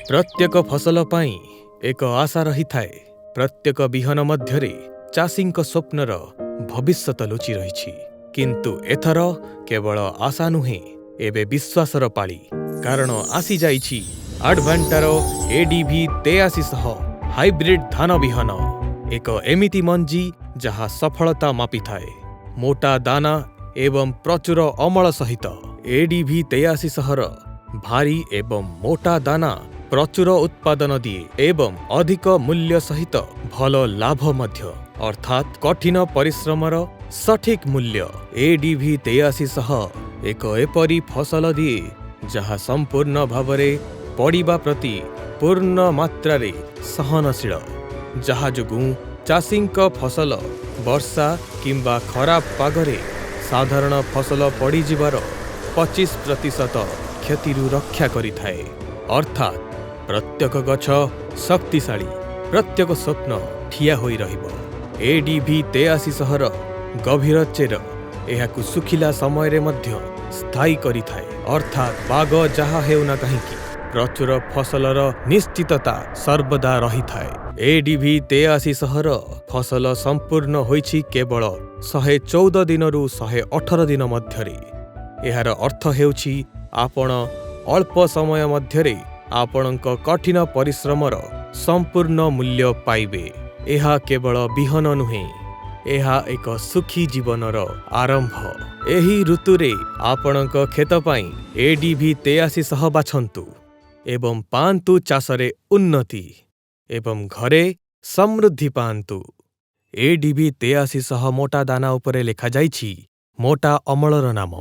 ପ୍ରତ୍ୟେକ ଫସଲ ପାଇଁ ଏକ ଆଶା ରହିଥାଏ। ପ୍ରତ୍ୟେକ ବିହନ ମଧ୍ୟରେ ଚାଷୀଙ୍କ ସ୍ୱପ୍ନର ଭବିଷ୍ୟତ ଲୁଚି ରହିଛି। କିନ୍ତୁ ଏଥର କେବଳ ଆଶା ନୁହେଁ, ଏବେ ବିଶ୍ୱାସର ପାଳି, କାରଣ ଆସିଯାଇଛି ଆଡଭାଣ୍ଟାର ଏଡିଭି 8300 ହାଇବ୍ରିଡ୍ ଧାନ ବିହନ, ଏକ ଏମିତି ମଞ୍ଜି ଯାହା ସଫଳତା ମାପିଥାଏ ମୋଟା ଦାନା ଏବଂ ପ୍ରଚୁର ଅମଳ ସହିତ। ଏଡିଭି 8300ର ଭାରୀ ଏବଂ ମୋଟା ଦାନା ପ୍ରଚୁର ଉତ୍ପାଦନ ଦିଏ ଏବଂ ଅଧିକ ମୂଲ୍ୟ ସହିତ ଭଲ ଲାଭ ମଧ୍ୟ, ଅର୍ଥାତ୍ କଠିନ ପରିଶ୍ରମର ସଠିକ୍ ମୂଲ୍ୟ। ଏଡିଭି 8300 ଏକ ଏପରି ଫସଲ ଦିଏ ଯାହା ସମ୍ପୂର୍ଣ୍ଣ ଭାବରେ ପଡ଼ିବା ପ୍ରତି ପୂର୍ଣ୍ଣ ମାତ୍ରାରେ ସହନଶୀଳ, ଯାହା ଯୋଗୁଁ ଚାଷୀଙ୍କ ଫସଲ ବର୍ଷା କିମ୍ବା ଖରାପ ପାଗରେ ସାଧାରଣ ଫସଲ ପଡ଼ିଯିବାର 25% କ୍ଷତିରୁ ରକ୍ଷା କରିଥାଏ। ଅର୍ଥାତ୍ ପ୍ରତ୍ୟେକ ଗଛ ଶକ୍ତିଶାଳୀ, ପ୍ରତ୍ୟେକ ସ୍ୱପ୍ନ ଠିଆ ହୋଇ ରହିବ। ଏଡିଭି 8300ର ଗଭୀର ଚେର ଏହାକୁ ଶୁଖିଲା ସମୟରେ ମଧ୍ୟ ସ୍ଥାୟୀ କରିଥାଏ, ଅର୍ଥାତ୍ ପାଗ ଯାହା ହେଉନା କାହିଁକି ପ୍ରଚୁର ଫସଲର ନିଶ୍ଚିତତା ସର୍ବଦା ରହିଥାଏ। ଏଡିଭି 8300ର ଫସଲ ସମ୍ପୂର୍ଣ୍ଣ ହୋଇଛି କେବଳ 114 ଦିନରୁ 118 ଦିନ ମଧ୍ୟରେ। ଏହାର ଅର୍ଥ ହେଉଛି ଆପଣ ଅଳ୍ପ ସମୟ ମଧ୍ୟରେ ଆପଣଙ୍କ କଠିନ ପରିଶ୍ରମର ସମ୍ପୂର୍ଣ୍ଣ ମୂଲ୍ୟ ପାଇବେ। ଏହା କେବଳ ବିହନ ନୁହେଁ, ଏହା ଏକ ସୁଖୀ ଜୀବନର ଆରମ୍ଭ। ଏହି ଋତୁରେ ଆପଣଙ୍କ କ୍ଷେତ ପାଇଁ ଏଡିଭି 8300 ବାଛନ୍ତୁ ଏବଂ ପାଆନ୍ତୁ ଚାଷରେ ଉନ୍ନତି ଏବଂ ଘରେ ସମୃଦ୍ଧି ପାଆନ୍ତୁ। ଏଡିଭି 8300 ମୋଟା ଦାନା ଉପରେ ଲେଖାଯାଇଛି ମୋଟା ଅମଳର ନାମ।